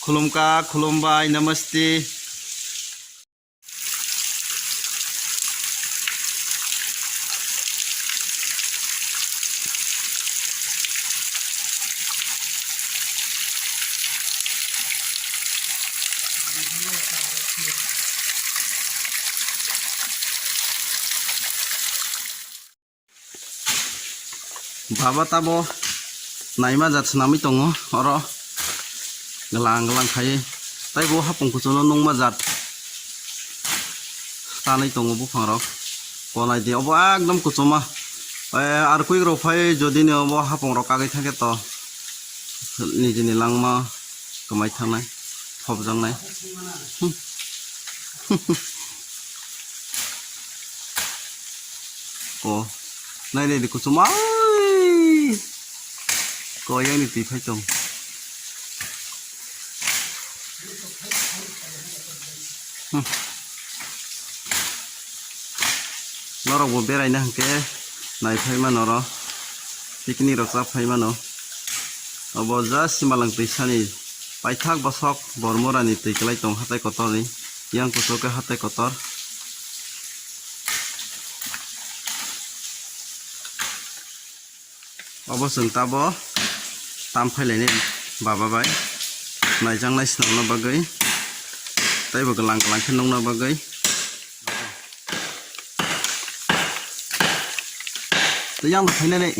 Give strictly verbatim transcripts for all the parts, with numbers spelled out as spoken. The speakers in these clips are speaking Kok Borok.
Khulumkha, khulumbai, namaste. Baba tabo naima jat swnamwi tongo oro glang glang khaiwi, tei bo hapung kuchuno nungma jat tanwi tongo buphangrok. Konai di obo ekdom kuchuma. Eh, ar kuikrok phai jodi ni obo hapungrok kagwi thangkhe to nijini langma kwmai thangnai, phobjaknai. Ko, nai nai di kuchuma. Ko yang ni twi phai tong. Hmm. Norok bo beraina hwnkhe nai phai mano oro, picnic rok cha phai mano. Obo just Simalang twi sani paithak bosok Bormorani twi kwlai tong hatai kotorni, yang kuchuk khe hatai kotor. Obo chwng tabo tam phailaini baba bai naijaknai swnamna bagwi, teibo glang glang khe nukna bagwi. Tei yang bo phainani.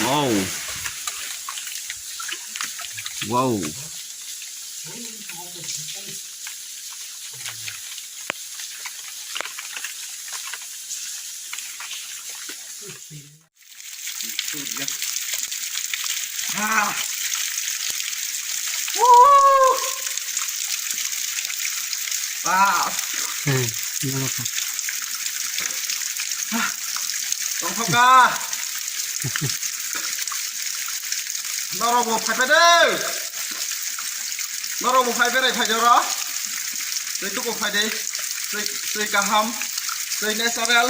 Wow. Wow. Ah. Woo. Ah. Hmm, norok. Ah. Tongthokha. Norok bo phai phai de. Norok bo phai berai phai jora. Tei tuku phai de. Tei, tei kaham. Tei natural.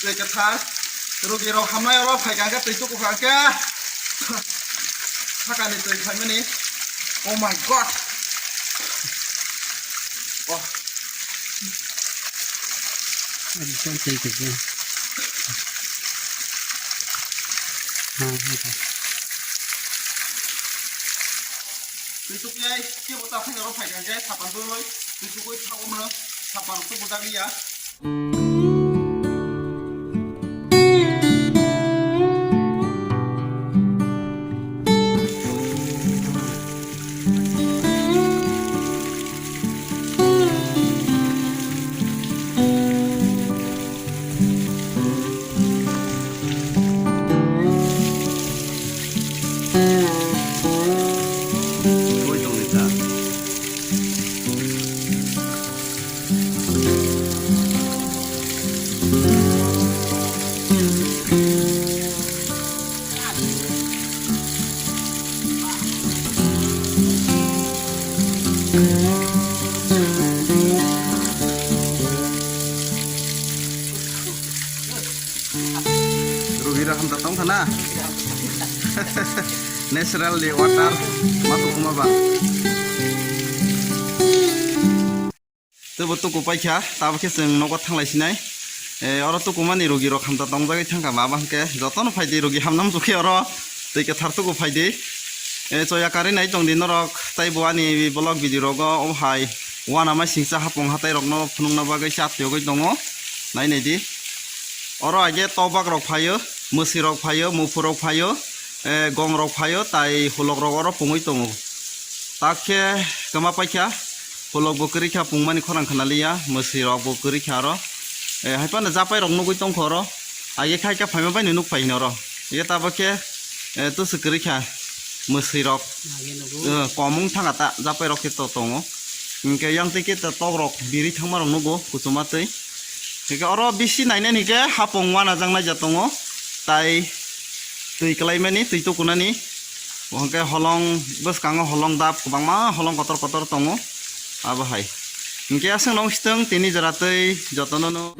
Tei kwthar. Rugi rok hamnai oro phai kha khe tei tuku kha khe. Sakani twi phaimani. Oh my God. Oh. Ekdom twi kwchwng. Ha, ha. Twi tukyai, kebo ta phai oro phai kha khe sapan duloi. Twi tukoi thago mano. Sapan rok to bujak liya. Rugi rok hamta tong khana. Natural ni water ma tukuma ba. Teibo tuku paikha, tabo khe chwng nogo thanglai sinai. Eh, oro tukumani rugi rok hamta tongjagwi thangkha, ma ba hwnkhe jotono phaidi rugi hamnam jukhe oro twi kwthar tuku phaidi. Eh, choya karwi nai tongdi norok, tei bo ani vlog video rogo o hai uanama singcha hapung hatai rokno phunukna bagwi chat yogwi tongo, nai naidi. Oro age tobak rok phaio, mwswi rok phaio, muphur rok phaio, eh, gong rok phaio, tai hulok rok oro pungwi tongo. Tak khe kwma paikha, hulok bo kwrwi kha, pungmani khorang khna liya, mwswi rok bo kwrwi kha oro. Eh, hai phano japai rok nugwi tongkha oro. Age khai khe phaima bai nuk phai hino oro. Ye tabo khe, eh, tusu kwrwi kha mwswi rok. Eh, kom wng thangkha ta, japai rok khe to tongo. Hinkhe yang twi khe to tok rok biri thangma rok nugo, kuchuma twi. Hinkhe oro bisi nainani khe hapung uanajak naijak tongo, tai twi kwlaimani, twi tukunani. Bo hwnkhe holong bwskango holong dap kwbangma holong kotor kotor tongo abo hai. Hinkhe aswk nong swtwng tini jora twi jotono no.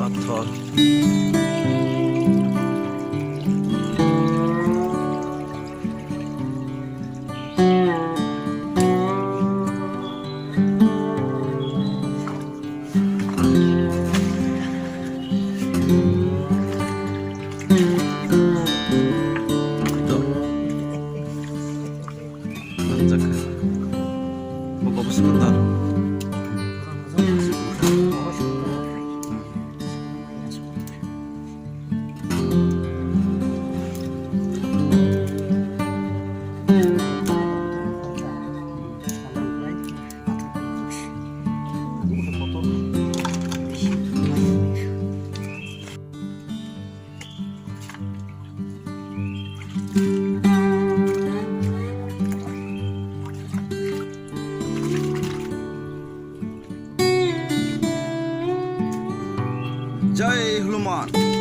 Pathor. Manjak. Bo kobo sundor. Jai Hanuman.